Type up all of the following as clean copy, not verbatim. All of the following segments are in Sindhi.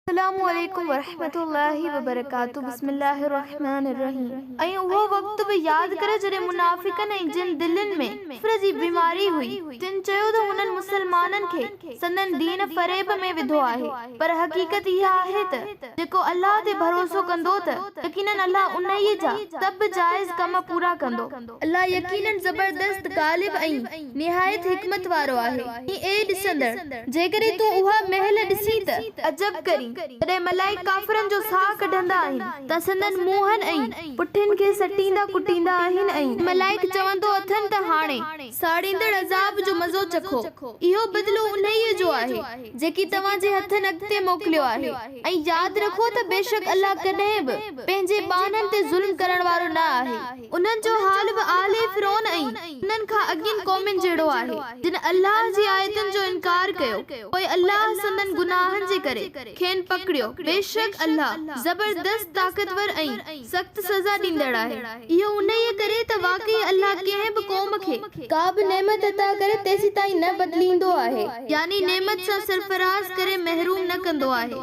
السلام عليڪم ورحمة الله وبرڪاته بسم الله الرحمٰن الرحيم ۽ اهو وقت به ياد ڪريو جڏهن منافقن ۽ جن دلين ۾ ڪفر جي بيماري هئي تن چيو ته هنن مسلمانن کي سندن دين فريب ۾ وڌو آهي پر حقيقت اها آهي ته جيڪو الله تي ڀروسو ڪندو ته يقيناً الله انهيء جا سڀ جائز ڪم پورا ڪندو. الله يقيناً زبردست غالب ۽ نهايت حڪمت وارو آهي. ۽ اي ڏسندڙ! جيڪڏهن تون اها مهل ڏسين ته عجب ڪرين، جڏهن ملائڪ ڪافرن جو ساهه ڪڍندا آهن ته سندن منهن ۽ پٺين کي سٽيندا ڪٽيندا آهن ۽ ملائڪ چوندو اٿن ته هاڻي ساڙيندڙ عذاب جو مزو چکو، اهو بدلو انهيء جو آهي، جيڪي توهان جي هٿن اڳتي موڪليو آهي ۽ ياد رکو ته بيشڪ الله ڪڏهن به پنهنجي ٻانهن تي ظلم ڪرڻ وارو نه آهي. انهن جو حال به آل فرعون ۽ انهن کان اڳين قومن جهڙو آهي، جن الله جي آيتن جو انڪار ڪيو، پوء الله سندن گناهن جي ڪري کين پڪڙيو، بيشڪ الله زبردست طاقتور ۽ سخت سزا ڏيندڙ آهي. اهو انهيء ڪري ته واقعي الله ڪنهن به قوم کي ڪا به نعمت عطا ڪري تيسيتائين نه بدليندو آهي، يعني نعمت سان سرفراز ڪري محروم نه ڪندو آهي،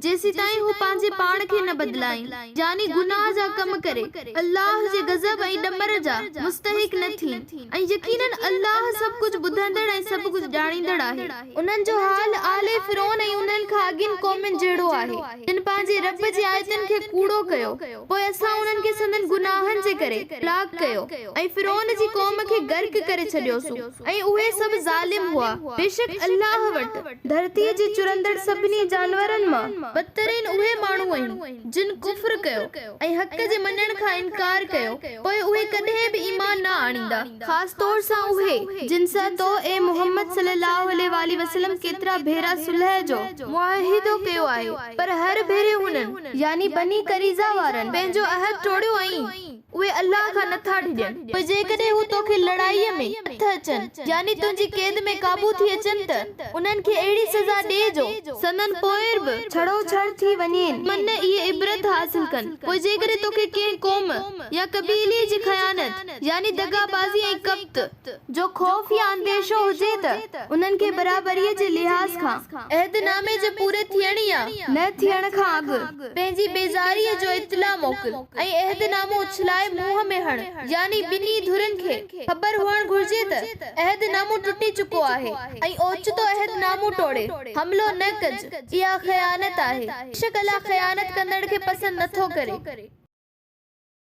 جيسيتائين هو پنهنجي پاڻ کي نه بدلائين، يعني گناهه جا ڪم ڪري، الله جي غضب ۽ ڏمر جا مستحق نه ٿين، ۽ يقيناً الله سڀ ڪجهه ٻڌندڙ ۽ سڀ ڪجهه ڄاڻيندڙ آهي. انهن جو حال آل فرعون ۽ انهن کان اڳين قومن جهڙو آهي، جن پنهنجي رب جي آيتن کي ڪوڙو ڪيو، پوء اسان انهن کي سندن گناهن جي ڪري هلاڪ ڪيو ۽ فرعون جي قوم کي غرق ڪري ڇڏيوسون ۽ اهي سڀ ظالم هئا. بيشڪ الله وٽ ڌرتيء جي چرندڙ سڀني جانورن مان بدترين اهي ماڻهو آهن جن ڪفر ڪيو ۽ حق جي مڃڻ کان انڪار ڪيو پوء اهي ڪڏهن به ايمان نه آڻيندا. خاص طور سان اهي جن سان تو اي محمد صلي الله عليه واٰله وسلم ڪيترا ڀيرا صلح جو معاهدو ڪيو آهي پر هر ڀيري هنن، يعني بني قريظه وارن، پنهنجو عهد ٽوڙيو ۽ اهي الله کان نٿا ڊڄن. پوء جيڪڏهن هو توکي لڙائيء ۾ هٿ اچن، يعني تنهنجي قيد ۾ قابو ٿي اچن ته انهن کي اهڙي سزا ڏي جو سندن پوئر به ڇڙوڇڙ ٿي وڃين، من اهي عبرت حاصل ڪن. پوء جيڪڏهن توکي ڪنهن قوم يا قبيلي جي خيانت، يعني دغابازي ۽ ڪپت، جو خوف يا انديشو هجي ته انهن کي برابريء جي لحاظ کان عهد نامي جي پوري ٿيڻ يا نه ٿيڻ کان اڳ پنهنجي بيزاريء جو اطلاع موڪل ۽ عهد نامو اڇلائي منهن ۾ هڻ يعني ٻنهي ڌرين کي خبر هئڻ گهرجي ته عهد نامو ٽٽي چڪو آهي ۽ اوچتو عهد نامو ٽوڙي حملو نه ڪج اها خيانت آهي بيشڪ الله خيانت ڪندڙ کي پسند نٿو ڪري.